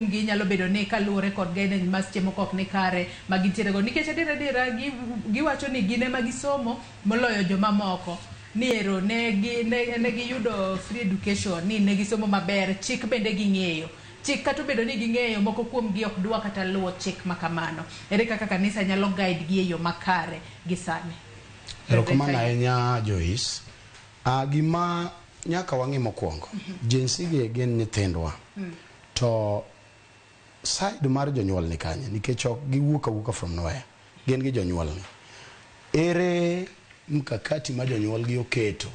Gi nyalo bedo ni kaluwore kod guidance ma seche moko ok ni kare ma gintiere go, nikech adier adiera giwacho ni gin ema gisomo moloyo jomamoko, ni ero ne gi ne giyudo free education, ni ne gisomo maber, chik bende ging'eyo chik. Kata obedo ni ging'eyo, moko kuom gi ok dwa kata luwo chik ma kamano. Ere kaka kanisa nyalo guide gi e yo makare gi sani? Erokamano ahinya, Joyce. Gima nyaka wang'i mokwongo, Gen Z gi gin nyithindwa. To side mar jonyuol ni kanye? Nikech ok giwuok awuoka from nowhere. Gin gi jonyuol ni. Ere mkakati ma jonyuol gi oketo?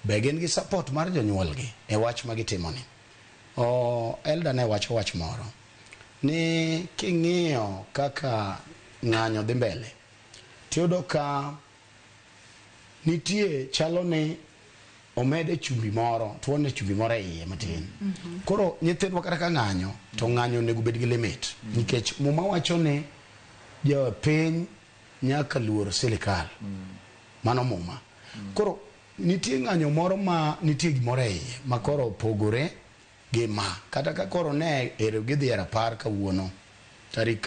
Be gin gi support mar jonyuol gi e wach ma gitimo ni? O, Elder ne wacho wach moro ni king'iyo kaka ng'anyo dhi mbele, tiyudo ka nitie chalo ni omede chumbi moro, tuone chumbi moro e iye matin. Koro nyithindwa kata ka ng'anyo, to ng'anyo onego bed gi limit. Nikech Muma wacho ni jopiny nyaka luor sirikal. Mano Muma. Koro nitie ng'anyo moro ma nitie gimoro e iye ma koro opogore gi ma. Kata ka koro ne ero gidhi e rapar kawuono tarik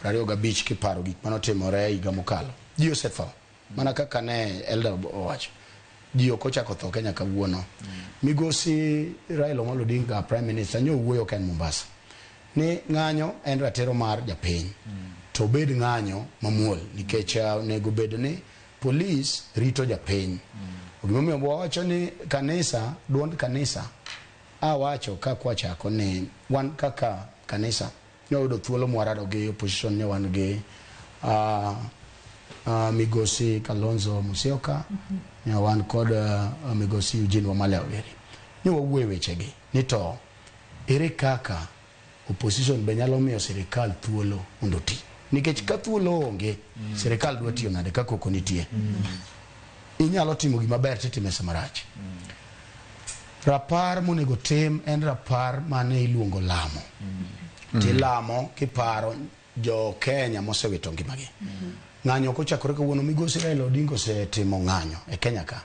25 kiparo gik manotimore higa mokalo. Ji osetho. Mana kaka ne Elder owacho. Ji ok ochako tho Kenya kawuono. Migosi Raila Amolo Odinga, Prime Minister, nyo owuoyo ka en Mombasa. Ni ng'anyo en ratiro mar japiny. To obed ng'anyo mamuol nikech onego bed ni polis rito japiny. Gimomiyo wawacho ni kanisa, duond kanisa, awacho ka kwachako ni wan kaka kanisa ne wayudo thuolo mwarado gi opposition, ne wan gi migosi Kalonzo Musyoka, ne wan kod migosi Eugene Wamalwa giri. Ne wawuoyo e wechegi ni to ere kaka opposition be nyalo miyo sirikal thuolo mondo oti. Nikech ka thuolo onge, sirikal dwa tiyo nade ka koko nitie? Inyalo timo gima ber titime sama rach. Rapar monego tim en rapar mane iluongo lamo. Tilamo kiparo jo Kenya mosewito ngimagi. Ng'anyo ok ochakore kawuono. Migosi Raila Odinga osetimo ng'anyo e Kenya ka.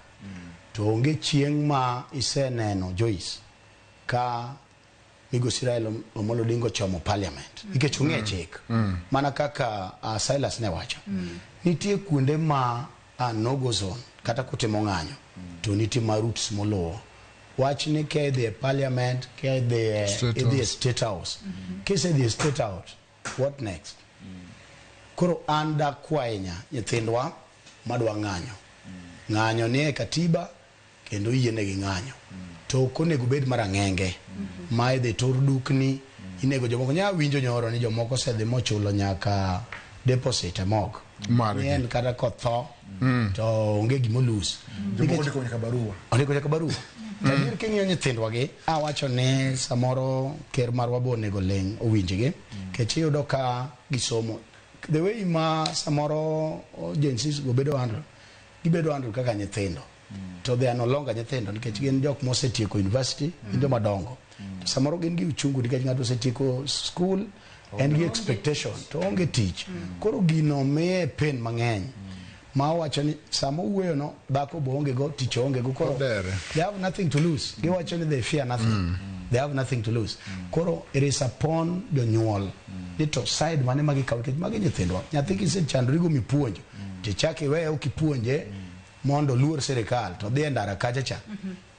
To onge chieng' ma iseneno, Joyce, ka migosi Raila Amolo Odinga ochomo parliament. Nikech ong'e chik. Mana kaka Silas ne wacho. Nitie kuonde ma no go zone kata kutimo ng'anyo to nitie ma routes moluwo. Wach ni ka idhi e parliament, ka idhi e State idhi e House. State House. Kisedhi e State House, what next? Koro an dakwa ahinya nyithindwa madwa ng'anyo. Ng'anyo ni e katiba kendo oyienegi ng'anyo. To ok onego bed marang'enge ma idhi tur dukni, inego jomoko. Nya winjo nyoro ni jomoko osedhi mochulo nyaka deposit e morgue. Margi. Ni en kata kotho to onge gimolus. Jomoko ndiko nyaka barua. Ondiko nyaka barua. To adier king'iyo nyithindwa gi, awacho ni samoro ker marwa bo onego ling' owinjgi. Nikech iyudo ka gisomo. The way ma samoro Gen Z go bedo handle, gibedo handle kaka nyithindo. To they are no longer nyithindo nikech gin jok mosetieko university, gin joma dongo. To samoro gin gi uchungu nikech ng'ato osetieko school, en gi expectation to onge tich. Koro gino miye pain mang'eny. Ma owacho ni sama owuoyo no, dhako bo onge go, tich onge go. Koro Odere. they have nothing to lose. Giwacho ni they fear nothing. They have nothing to lose. Koro it is upon jonyuol ni to side mane ma gikawo, nikech magi nyithindwa. Nyathi kisechandorigo mipuonjo, tichak iweye ok ipuonje mondo oluor sirikal to dhi e ndara kacha cha,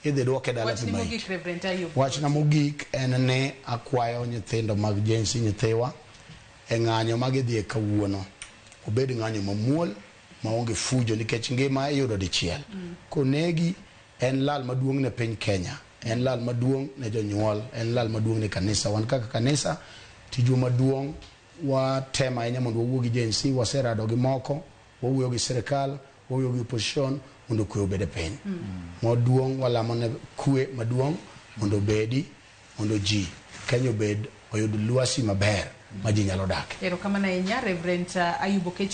idhi duoke dala Wachni pi maiti. mogik, Reverend Ayub. Wachna mogik en ni akwayo nyithindo mag Gen Z, nyithiwa e ng'anyo ma gidhie kawuono obed ng'anyo mamuol maonge fujo, nikech ngima iyudo dichiel. Konegi en lal maduong' ne piny Kenya, en lal maduong' ne jonyuol, en lal maduong' ne kanisa. Wan kaka kanisa, tijwa maduong' watemo ahinya mondo wawuo gi Gen Z, waserado gi moko, wawuoyo gi sirikal, wawuoyo gi opposition mondo kwe obed e piny. Maduong' walamo ne kwe maduong' mondo obedi, mondo ji Kenya obed oyud lwasi maber ma ji nyalo dake. Erokamano ahinya, Reverend Ayub Okecho.